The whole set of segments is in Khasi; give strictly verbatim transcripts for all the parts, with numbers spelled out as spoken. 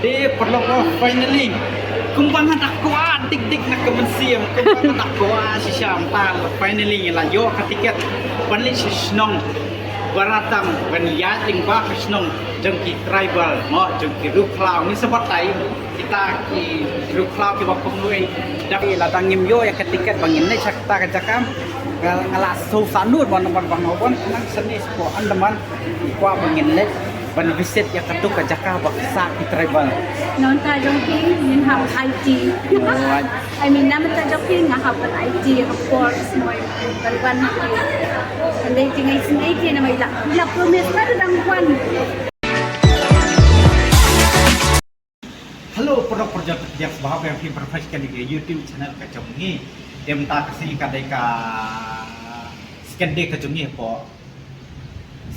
Te paralok, oh, finally. Kumba nga da kwah dik dik na ka mynsiem, kumba nga da kwah shisha mynta, finally ngi la ïoh ka tiket ban leit sha shnong Baratang, ban ïaid lyngba ka shnong jong ki tribal, mo, jong ki riewkhlaw. Ngi sa batai kita ki riewkhlaw kiba kumno. Da lada ngim ïoh ïa ka tiket ba ngin leit sha kata ka jaka, nga, nga la sngewsarong ban, ban, ban, ban, ban, nang sngewsarong, Andaman, kwah ba ngin leit ban visit ïa kato ka jaka ba sah ki tribal. Na bynta jong phi ngin hap aiti. Alright. I mean, na bynta jong phi nga hap ban aiti ïa ka por, sngewbha ban wan ha phi. Hynrei te nga isynei te namar i la, i la promise na dang wan. Hello, paralok parajor, pdiang sngewbha ïa phi ba phi peit ïa ka YouTube channel ka jong ngi. Te mynta ka sngi ka dei ka second day ka jong ngi hapoh,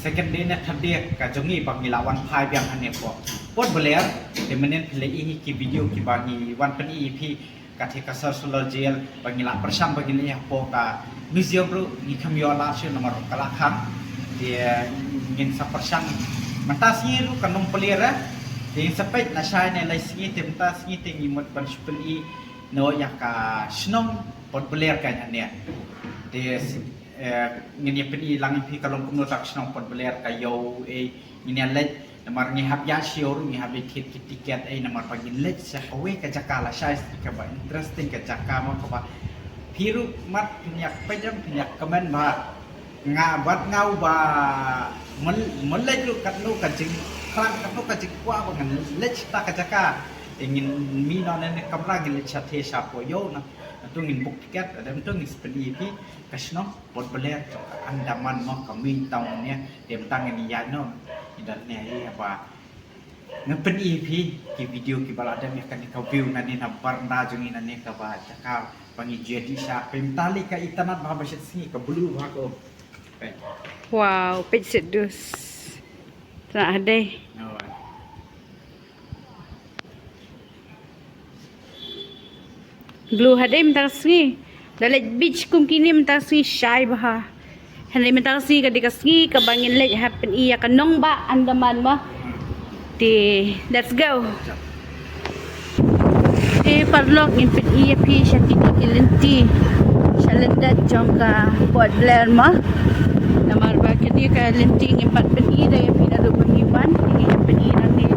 second day ne third day ka jong ngi ba ngi la wan phai biang hangne hapoh Port Blair. Te mynnin phi la ïohi ki video kiba ngi wan pyni ïa phi, ka thik ka Sir Sulor Jail ba ngi la pyrshang ba ngin leit hapoh ka museum ruh ngi khlem ïoh lad shuh namar ka la khang. Te ngin sa pyrshang mynta sngi ruh kan ym plie re. Te ngin sa peit na shai ne lai sngi, te mynta sngi te ngi mut ban shu pyni noh ïa ka shnong Port Blair ka hangne. Te eh, ngin ïa pyni lang ïa phi ka long kumno ta ka shnong Port Blair, ka ïew, eh, ngin ïa leit. Namar ngi hap ïa siew ruh, ngi hap ïa thied ki tiket, eh, namar ba ngin leit sha kawei ka jaka lashai, kaba interesting ka jaka mo, kaba phi ruh mat phin ïa peit em, phin ïa kmen ba nga bad nga uba myn, myn leit ruh katno ka jingphrang, katno ka jingkwah ba ngan leit sha kata ka jaka. Eh, ngin mih noh ne kamra ngin leit sha the sha poi ïew na. Nangtu ngin book tiket, hadien nangtu ngin sa pyni ïa phi ka shnong Port Blair jong ka Andaman mo, ka main town ne. Te mynta ngin ïaid noh, ngi don ne ïa ba ngan pyni ïa phi ki video kiba la dep ïa kane ka view nangne na baranda jong ngi nangne kaba jaka ba ngi ju ïa dih sha. Peit mynta lei ka itynnad bha ba shet sngi, ka blue bha ka um. Peit. Wow, peit shet dus. Tnat hadei. Blue hadei mynta ka sngi. Da leit beach kum kine mynta ka sngi shai bha. Hynrei mynta ka sngi ka dei ka sngi kaba ngin leit hap pyni ïa ka nongbah Andaman mo. Te, let's go. Te paralok, ngin pyni ïa phi sha kine ki lynti sha lyndet jong ka Port Blair mo. Namar ba kine ka lynti ngim pat pyni da ïa phi naduh ba ngi wan, ngin pyni nangne.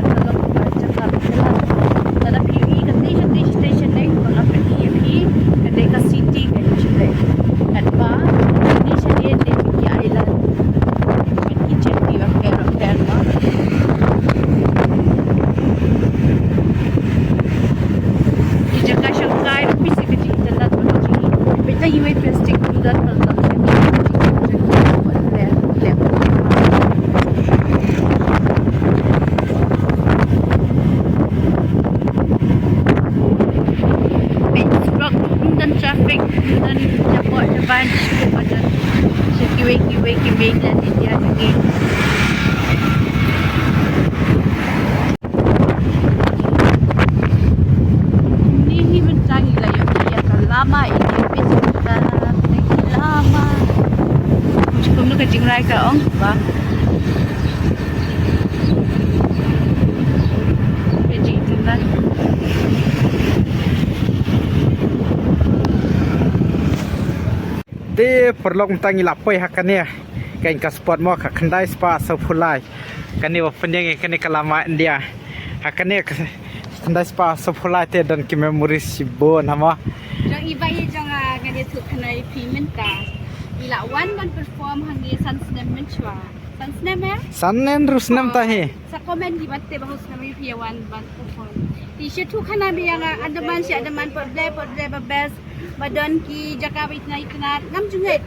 Ka long ka jaka ba kylla. Lada phi ïohi katei shatei shatei shatei, ba nga pyni ïa phi, ka dei ka city ka jong ngi. Katba kine shatei te ki island. Ki jaka ba pher ba pher mo. Ki jaka shongkai ruh phi sngewthuh ka jingïaid lyndet ba ki jingïaid. Bad tang iwei plastic ruh don ba don. Peit, surok ym don traffic, ym don jaboh jaban, shuh ba don sha kiwei kiwei ki mainland India jong ngi. Ni hi mynta ngi la ïoh ïa ka lama, ïa ka lama. Kumno ka jingrai ka ong ba. Ka jingrai. Te paralok, mynta ngi la poi ha kane ka spot mo, ka khyndai spah sawphew lai. Kane ba pynïeng ïa kane ka lama India. Ha kane ka khyndai spah sawphew lai te don ki memories shibun ha mo. Jong i ba i jong, ah, ngan ïathuh khana ïa phi mynta. I la wan ban perform hangne san snem mynshuwa. San snem eh? San snem, hynriew snem ta hi. Sa comment ki ba te ba hynriew snem ïa phi ïa wan ban perform. Te shu ïathuh khana ïa nga, Andaman shi Andaman, Port Blair, Port Blair ba best. Ba don ki jaka ba itynnad itynnad, ngam ju ngeit.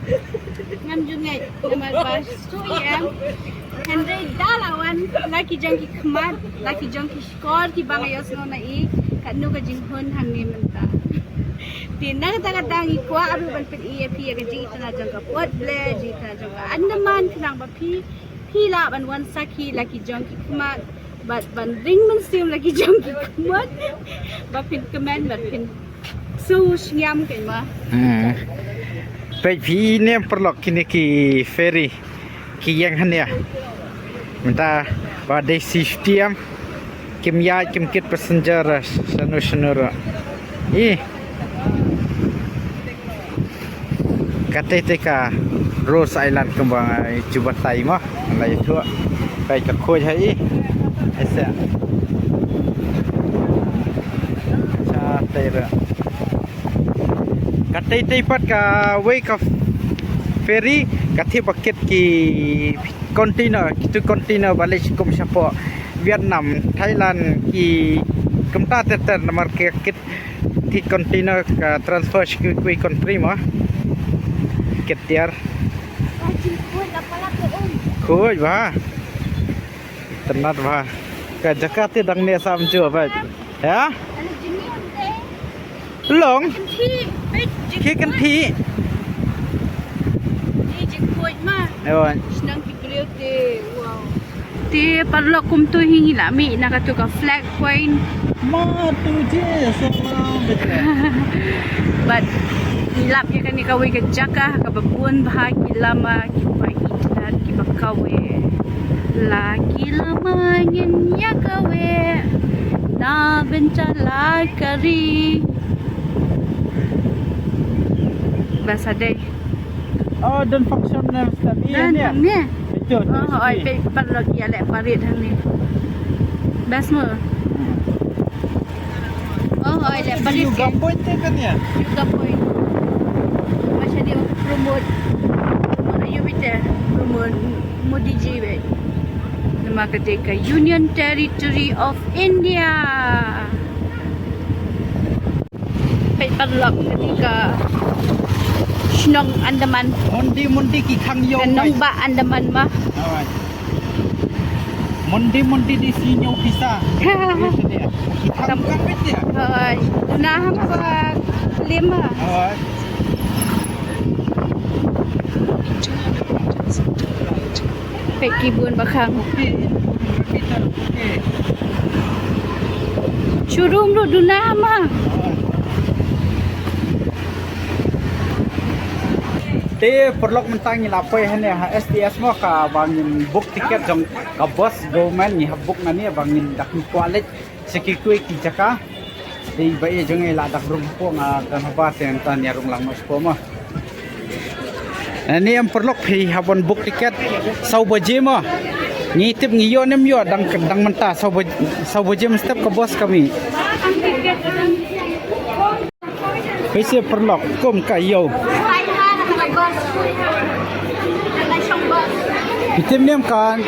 Ngam ju ngeit namar ba shu ïa em. Hynrei da la wan, la ki jong ki khmat, la ki jong ki shkor kiba nga ïohsngew na i, katno ka jinghun hangne mynta. Te na kata ka daw ngi kwah ruh ban pyni ïa phi ïa ka jingitynnad jong ka Port Blair, jingitynnad jong ka Andaman, khnang ba phi, phi lah ban wan sakhi la ki jong ki khmat, bad ban ring mynsiem la ki jong ki khmat, ba phin kmen, bad phin Su shngiam kein ma. Hmm. Peit phi ne paralok, kine ki ferry ki ïeng hangne. Mynta ba dei six P M. Kim ïaid kim kit passenger shano shano ruh. Ih. Katei te ka Rose Island kumba nga ju batai mo. Nga la ïathuh. Peit ka khuid ha ih. Ese. Cha tei ruh. Katei tei pat kawei ka ferry, ka tip ba kit ki container, kitu container ba leit kum shapoh Vietnam, Thailand, ki kumta ter ter namar ka kit ki container ka transfer sha kiwei country mo. Kit tiar. Khuid ba. Tynat ba. Ka jaka te dang ne sam ju ba. Ya? Long? Ki kan thi. Ewan. Te paralok kumtu hi ngi la mih na katu ka flag point. Ma tu je salam bete. Bad ngi lap ïa kane kawei ka jaka kaba bun bha ki lama kiba itynnad kiba kawei. La ki lama ngin ïa kawei na bynta la ka ri. Basa dei. Oh, don function na step. Don hangne. Ito. Oh, oi, peit paralok ïa leh parade hangne. Bas mo. Oh, oi, leh parade. Yoga point te kan ïa? Yoga point. Masha dei promote. Promote ayu bite. Promote Modi ji be. Namar ka dei ka Union Territory of India. Peit paralok, kane ka shnong Andaman. Mundi mundi ki khang ïew. Ka nongbah Andaman ma. Alright. Mundi mundi di si ñiew pisa. Ki khang kan peit ïa. Alright. Duna ha ma ba lima. Alright. Peit ki bun ba khang. Shu rum ruh duna ma. Te paralok mynta ngi la poi hangne ha S T S mo kaba ngin book ticket jong ka bus government ngi hap book nangne ba ngin da kwah leit sha kiwei ki jaka. Dei ba ïa jong ngi la dak rung hapoh nga don haba te ntan ïa rung lang noh shapoh mo. Ani em paralok phi hap ban book ticket saw baje mo. Ngi tip ngi ïoh ne em ïoh dang dang mynta saw baje, saw baje mynstep ka bus ka mih. Phi shu paralok kum ka ïew. Phi tip ne em kan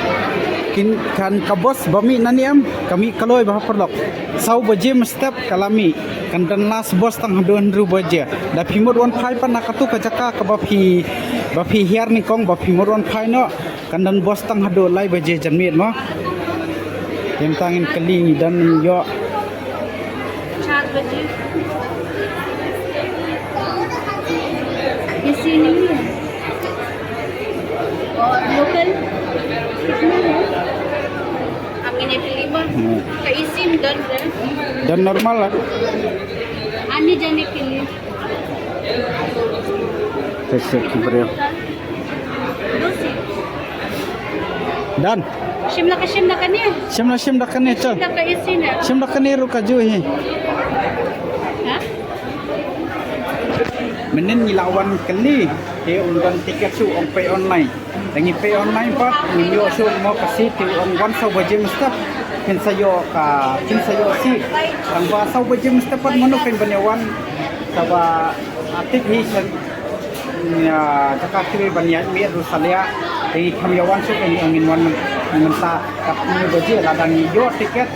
kin kan ka bus ba mih nangne em ka mih kloi bha paralok. Saw baje mynstep ka la mih, kan don last bus tang haduh hynriew baje. Da phi mut wan phai pat na katu ka jaka kaba phi, ba phi hiar nyngkong ba phi mut wan phai noh, kan don bus tang haduh lai baje janmiet mo. Te mynta ngin kylli ngi don ïoh. Char baje. Isi nahi hai. Aur local? Kitna hai? Aap ne kya liya? Hmm. Ka isi mein don hai. Don normal hai. Aane jaane ke liye. Kaise ki breo? Do seat. Done. Shimla ka, Shimla ka ne? Shimla, Shimla ka ne, chal. Shimla ka isi na. Shimla ka ne ruh ka ju hi. Ha? Mynnin ngi la wan kylli, te ong don ticket shuh, ong pay online. Te ngi pay online pat, ngim ïoh shuh mo ka seat, te ong wan saw baje mynstep. Phin sa ïoh ka, phin sa ïoh seat. Tang ba saw baje mynstep pat mano phin ban ïa wan. Sa ba, ah, tip hi shen. Ïa, jaka kiwei ban ïaid miet ruh salia. Te ngi kham ïa wan shuh, te ngi ong ngin wan myn-, mynta. Katno baje lada ngi ïoh ticket.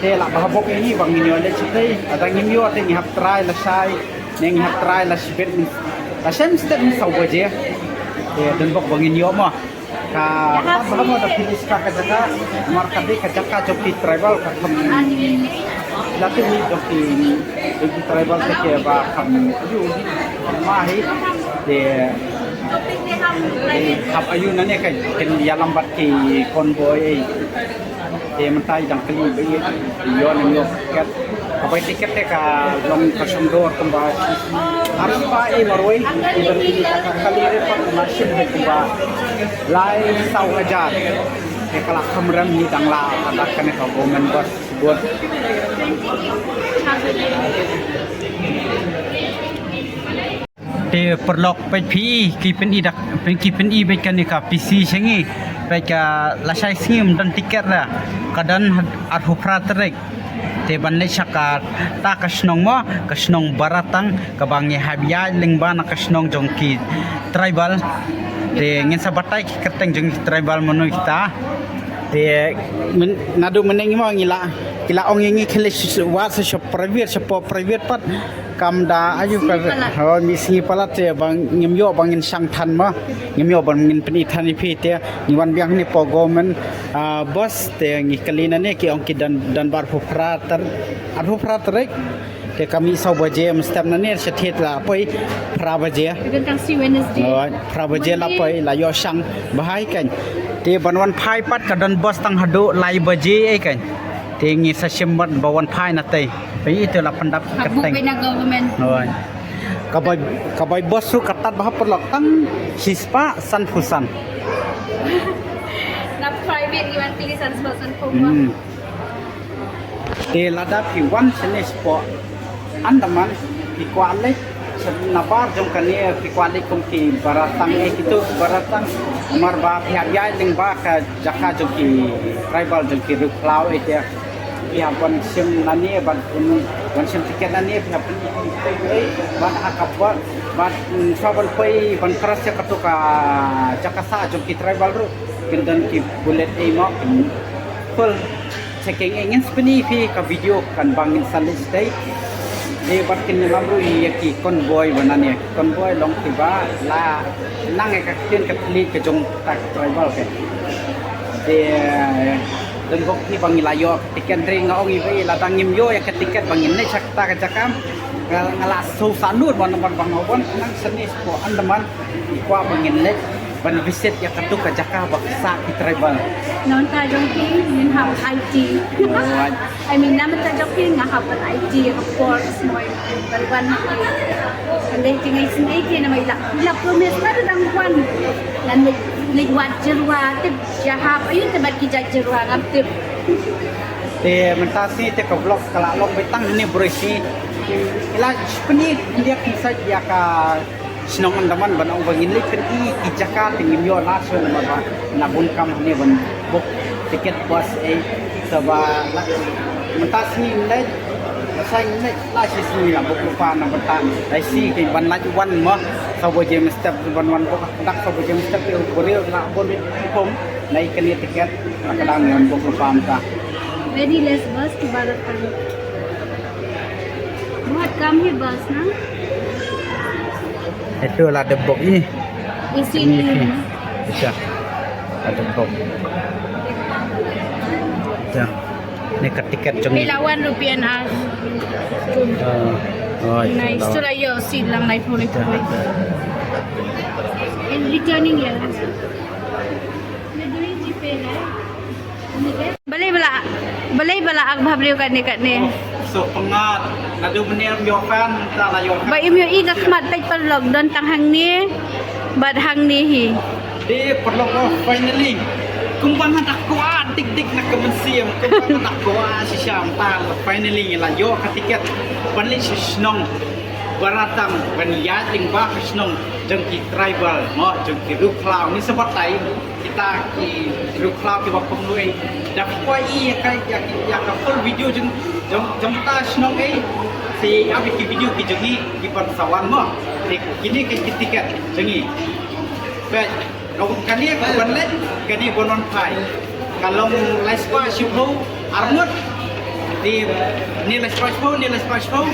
Te lah ba ha bok ïa ngi ba ngin ïoh leit shatei. Lada ngim ïoh te ngi hap try lashai. Ne ngi hap try lashibit. Lashai mynstep mynsaw baje. Te don bok ba ngin ïoh mo. Ka, ka bha mo da phi list ka jaka, namar ka dei ka jaka jong ki tribal ka kham. La tu ni jong ki, jong ki tribal te ki ba kham aju ma hi. Te, te hap aju nane ka kin ïalam bad ki convoy. Te mynta i dang kylli ba i ïoh ne em ïoh ticket. Ka bai ticket te ka long ka shong dor kumba arspah i marwei i dang kylli ka kali re pat na shim kumba lai saw hajar. Ka la kham rem ni dang la, ka dak kane ka government bus bot. Te paralok, peit phi, ki pyni dak, ki pyni beit kane ka P C sha ngi. Peit ka lashai sngi ym don tiket ra. Ka don arphew phra tarik. Te ban leit sha kata ka shnong mo, ka shnong Baratang, kaba ngi hap ïaid lyngba na ka shnong jong ki tribal. Te ngin sa batai ki kyrteng jong ki tribal mano kita. Te men-, naduh mynne ngi mo ngi la, ki la ong ïa ngi khie leit sha, wad sha private, sha private pat. Kam da aju ka, sngi palat, ho, mih sngi palat te ba ngim ïoh ba ngin shang than mo. Ngim ïoh ba ngin pyni than ïa phi te ngi wan biang hangne hapoh government, ah, bus te ngi kylli nangne ki ong ki don, don ba arphew phra tar-, arphew phra tarik. Te ka mih saw baje mynstep nangne sha thied la poi phra baje. Ka don tang shi Wednesday. Oh, phra baje la poi la ïoh shang bha hi kein. Te ban wan phai pat ka don bus tang haduh lai baje ei kein. Te ngi sa shim bad ba wan phai na tei. Peit ito la pyndap ka teng. Hap book beit na government. Hooid. Ka bai, ka bai bus ruh ka tad bha paralok tang shispah sanphew san. Na private ngi wan tylli sanspah sanphew. Hmm. Te lada phi wan shane shapoh Andaman phi kwah leit sha nabar jong kane phi kwah leit kum ki Baratang eh kito Baratang. Namar ba phi hap ïaid lyngba ka jaka jong ki tribal jong ki riew khlaw eh te. Phi hap ban shim nangne ban, ban shim tiket nangne phi hap ban, ban ha ka bus ban, mm, sa ban poi ban cross ïa kato ka jaka sah jong ki tribal ruh. Kin don ki bullet eh mo kin full checking eh. Ngin sa pyni phi ka video kan ba ngin sa leit shatei. Te bad kin ïalam ruh ïa ki convoy ba nangne, convoy long kiba la nang ïa ka ktien ka thylliej ka jong ta ka tribal ka. Te don bok hi ba ngi la ïoh tiket, hynrei nga ong ïa phi lada ngim ïoh ïa ka tiket ba ngin leit sha kata ka jaka. Nga, nga la sngewsarong nud namar ba nga wan nang shane shapoh Andaman, nga kwah ba ngin leit ban visit ïa kato ka jaka ba sah ki tribal. Na bynta jong phi ngin hap aiti. Alright. I mean, na bynta jong phi nga hap ban aiti ïa ka por sngewbha ban wan ha phi. Hynrei te nga isynei te namar i la, i la promise ba dang wan. Ngan leit, leit wad jyrwa, tip jahap, aïu te bad ki jait jyrwa ngam tip. Te mynta shi te ka vlog ka la long beit tang hangne briew shi. I la pyni khyndiat khyndiat ïa ka shnong Andaman ban ong ba ngin leit pyni ki jaka te ngim ïoh lad shuh namar ba na bun kam hangne ban book tiket bus eh. Te ba la mynta shi ngin leit, la shi ngin leit la shi sngi la book lypa na bynta. Dei shi te ban leit wan mo saw baje mynstep ban wan book dak saw baje mynstep te u briew la bun beit pom. Leit kane tiket la ka dang wan book lypa mynta. Very less bus to Baratang. बहुत कम ही बस ना। Ito la debok i. Isi ni. Isa. La debok. Isa. Ni ka tiket jong i. Pila one rupee and half. Oh, oh, nice. Ito la yo si lang lai puri puri. In returning ya. You're doing GPay, right? Balei ba la, balei ba la ak bha briew katne katne. So pyngat, naduh mynne ym ïoh fan, ta la ïoh fan. Ba im ïoh i ka khmat peit paralok don tang hangne bad hangne hi. Te paralok, oh, finally. Kumba nga da kwah dik dik na ka mynsiem, kumba nga da kwah shisha mynta, finally la ïoh ka tiket ban leit sha shnong Baratang ban ïaid lyngba ka shnong jong ki tribal mo jong ki riew khlaw. Ngin sa batai kita ki riew khlaw kiba kumno eh. Da phi kwah i ïa ka, ïa ka, ïa ka full video jong, jong, jong ta shnong eh. Sa ïa ap ïa ki video ki jong ngi kiban sa wan mo. Te kine ki, ki tiket jong ngi. Peit, kane ka ban leit, kane ban wan phai. Ka long lai spah shiphew arngut. Te ne lai spah shiphew, ne lai spah shiphew.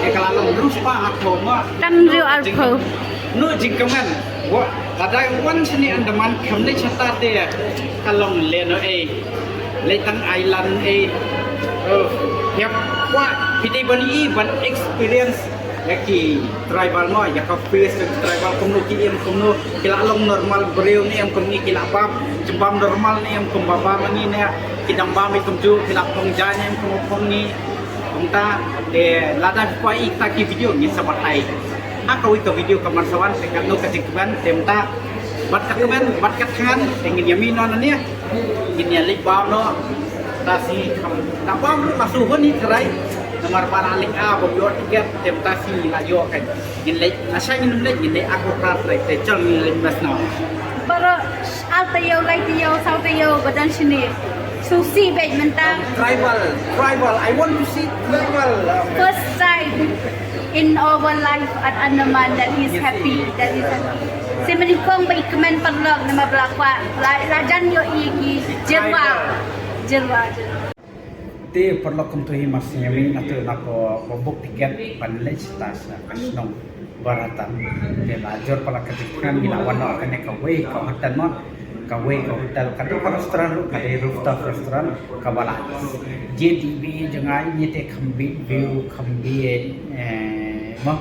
Te ka la long hynriew spah arphew mo. Tang hynriew arphew. No jingkmen. Wa, lada wan shane Andaman kham leit shata te ka long lehnoh ei. Leit tang island ei. Oh, ïa kwah phi dei ban i ban experience ïa ki tribal mo, ïa ka face ïa ki tribal kumno ki im, kumno ki la long normal briew ne em, kum ngi ki la bam jingbam normal ne em, kumba bam ngi ne ki dang bam i kumjuh, ki la phong ja ne em, kum phong ngi. Kumta te lada phi kwah i kita ki video ngin sa batai ha kawei ka video kaban sa wan, te katno ka jingkmen. Te mynta Bad ka kmen, bad ka thngan, te ngin ïa mih noh nangne. Ngin ïa leit bam noh. Tasi kham. Da bam ruh la shu hun hi tharai. Namar ba la leit a, ba ïoh tiket, te tasi la ïoh kan. Ngin leit, na sha ngin leit, ngin leit Angkor Wat, te chal ngin leit mas noh. Para al taïew, lai taïew, saw taïew, ba dang shane. Shu sih beit mynta. Tribal, tribal. I want to see tribal. First time in our life at Andaman that is happy, that is happy. Sa mynta kong ba i kmen paralok namar ba la kwah, la, la jan ïohi ki jyrwa. Jyrwa, jyrwa. Te paralok, kumto hi mar shen ïa mih na tu na ko, ko book ticket ban leit sha ta sha ka shnong Baratan. Te la jur palat ka jingthngan, ngi la wan noh kane kawei ka hotel noh. Kawei ka hotel, ka dei ka restaurant ruh, ka dei rooftop restaurant, kaba la jied ïa i jong nga, ngi te kham bit view, kham bit, eh, mo.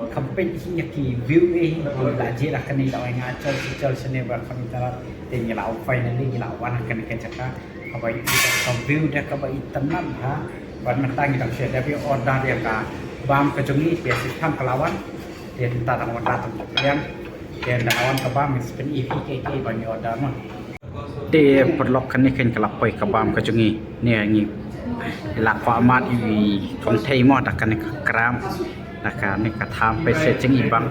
Kham peit hi ïa ki view eh, la jied da kane, da ong nga chal shi chal shane ba kham itynnad. Te ngi la, finally ngi la wan ha kane ka jaka kaba i, ka view da kaba itynnad ha. Bad mynta ngi dang shu dep order ïa ka bam ka jong ngi, phi ïa shu thang ka la wan. Te mynta dang wan da tang ka liang. Te dang wan ka bam, ngi sa pyni ïa phi kaei kaei ba ngi order mo. Te paralok, kane kan ka la poi ka bam ka jong ngi. Ne ngi la kwah mad ïa i kong thei mo da kane ka kram. Da kane ka tham, peit seh jong i bang.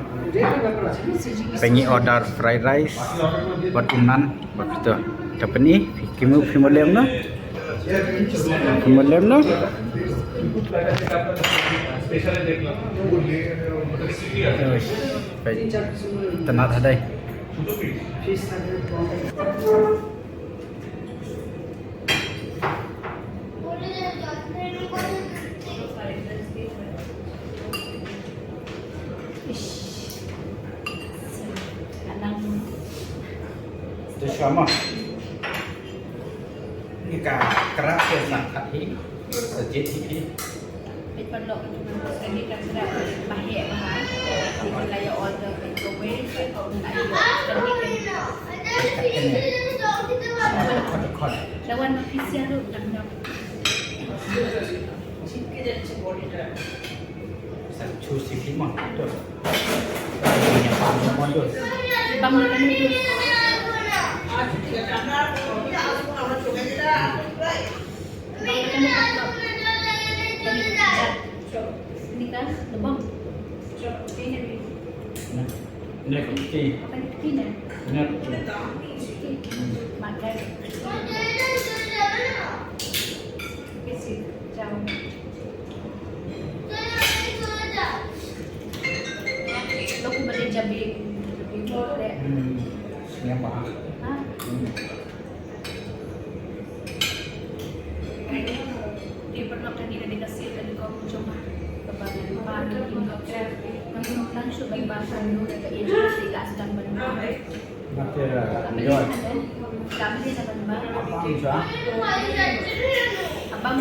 Peit, ngi order fried rice bad u nan bad phi to. Te pyni, phi, ki mo, phi mo lem noh. Phi mo lem noh. Peit, itynnad ha dei. Te shuwa mo. Ni ka kra ke sa khat hi. Sa jied hi hi. Peit paralok, kane ka kra ba heh bha. Ki la ïa order takeaway, ngan ïa order kane. Khot, khot, khot. Lawan ma phi sha ruh dang dang. Sa chu si phi mo. Dur. Nya pam mo dur. Bang mo kane dur. Bang mo kane dur. Ini kan lebang. Ini. Ini kan ti. Apa ni ti ni? Ini. Ti. Makan. Isi. Jauh. Lok ba dei jabi, jabi bok deh. Hmm. Senyap, ah. Ha? Hmm. Dei paralok, kane ka dei ka sien kaba kongsan jong nga. Kaba ngan bam, ngan bam, ngan bam, ngan bam, ngan bam. Nga te enjoy. Abang sa. Abang.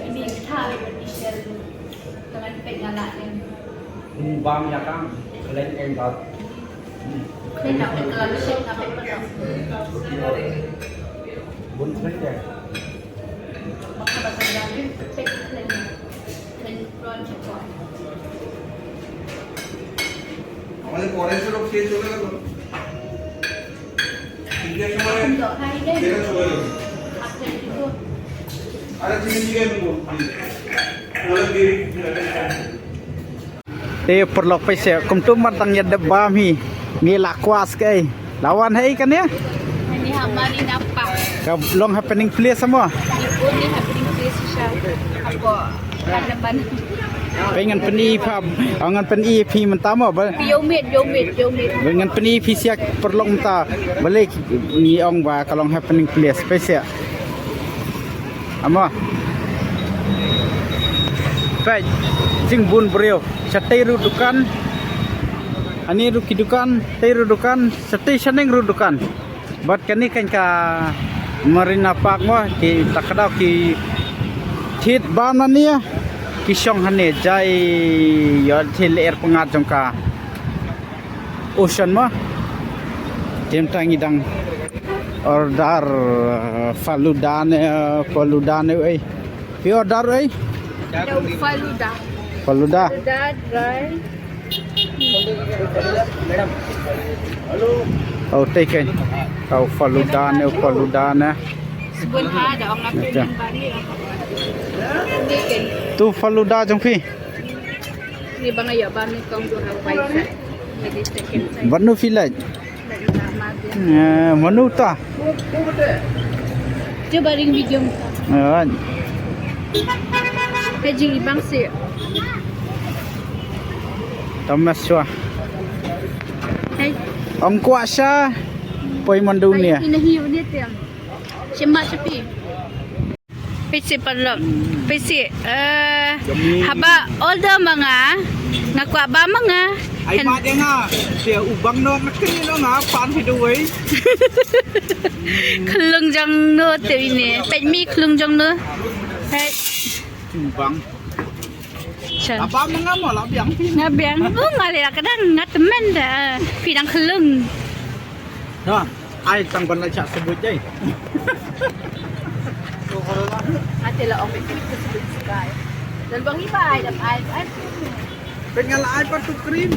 Ini tha, ini shell. Jangan pek galak ni. Bang ya kang, kalian enjoy. Kalian nak pek galak, shell nak pek galak. Bun kalian ya. Baka baka galak, pek kalian. আমাদের পরে সে লোক খেয়ে চলে গেল। তিনটের সময় যেটা চলে গেল। আরে চিকেন চিকেন বল, please। তাহলে বিরিয়ানি। Te paralok, peit seh, kumto mar dang ïa dep bam hi. Ngi la kwas kai. La wan hei kane? Kane ha Marina Park. Ka long happening place mo? The only happening place shisha. Hapoh Andaman. Peit, ngan pyni pha, oh, ngan pyni phi mynta mo ba. Ïoh mih, ïoh mih, ïoh mih. Ngan pyni phi seh paralok mynta. Balei ngi ong ba ka long happening place. Peit seh. Amo. Peit, jingbun briew. Shatei ruh dukan. Ani ruh ki dukan, tei ruh dukan, shatei shaneng ruh dukan. Bad kane kan ka Marina Park mo, kita ka daw ki thied bam nane, ki shong hangne, jai ïoh thied lyer pyngngad jong ka ocean mo. Te mynta ngi dang order, uh, faluda ne, uh, faluda ne, eh. Phi order, eh? Faluda. Faluda. Faluda dry. Oh, take it. Oh, faluda ne, faluda ne. Sebut ha, dah orang aku. Tu faluda jong phi. Ni bang ayo bang ni kong tu ha pai. Jadi second side. Vanu village. Eh, manu ta. Cuba ring video. Alright. Hei jing ibang si. Thomas Chua. Hei. Ong kwa sha. Poi mandu ni. Ini hiu ni tiang. Shima shapi. Pisi paralok. Pisi, eh, haba order ma nga, nga kwah bam ma nga. Ai ma dei nga, te u bang no nga kri no nga pan hi dawai. Khlung jong no te ini. Peit mi khlung jong no. Hei. Bang. Sha. Apa ma nga mo la biang phi? Nga biang. Oh, nga le la ka dang nga temen da. Phi dang khlung. Nah. Ai tang ban la chak sebut jai. Ate la ong bit sebut sekai. Dan bang iba ai dam ai ai. Pengal ai pa tu krim.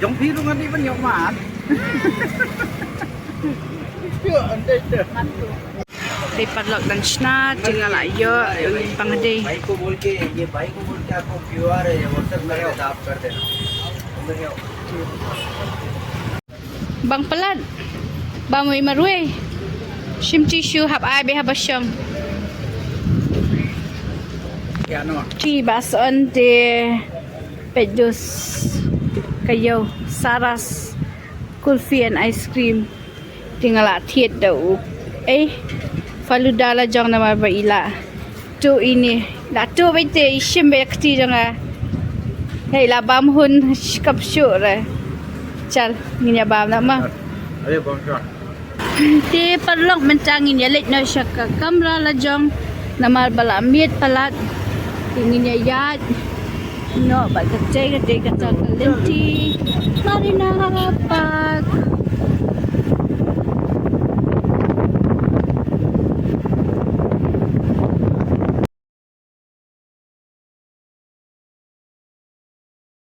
Jong phi rung adi ban yok mat. Yo ante te. Te paralok dang shna te nga la ïoh pang dei. भाई को बोल के, ये भाई को बोल के आपको क्यूआर है, ये WhatsApp कर देता, आप कर देना। Bang palat. Bam wei marwei. Shim tissue hap ai be haba shong. Ti ba son te peit dus ka ïew Saras kulfi and ice cream. Te nga la thied da u. Eh, faluda la jong namar ba i la tu ini. La tu beit te i shim beit kti jong nga. Hei la bam hun shkap shu re. Chal ngin ïa bam na ma. Ayo bam shu. Te paralok mynta ngin ïa leit noh sha ka kamra la jong. Namar ba la miet palat. Te ngin ïa ïaid noh bad katei katei kata ka lynti Marina Park.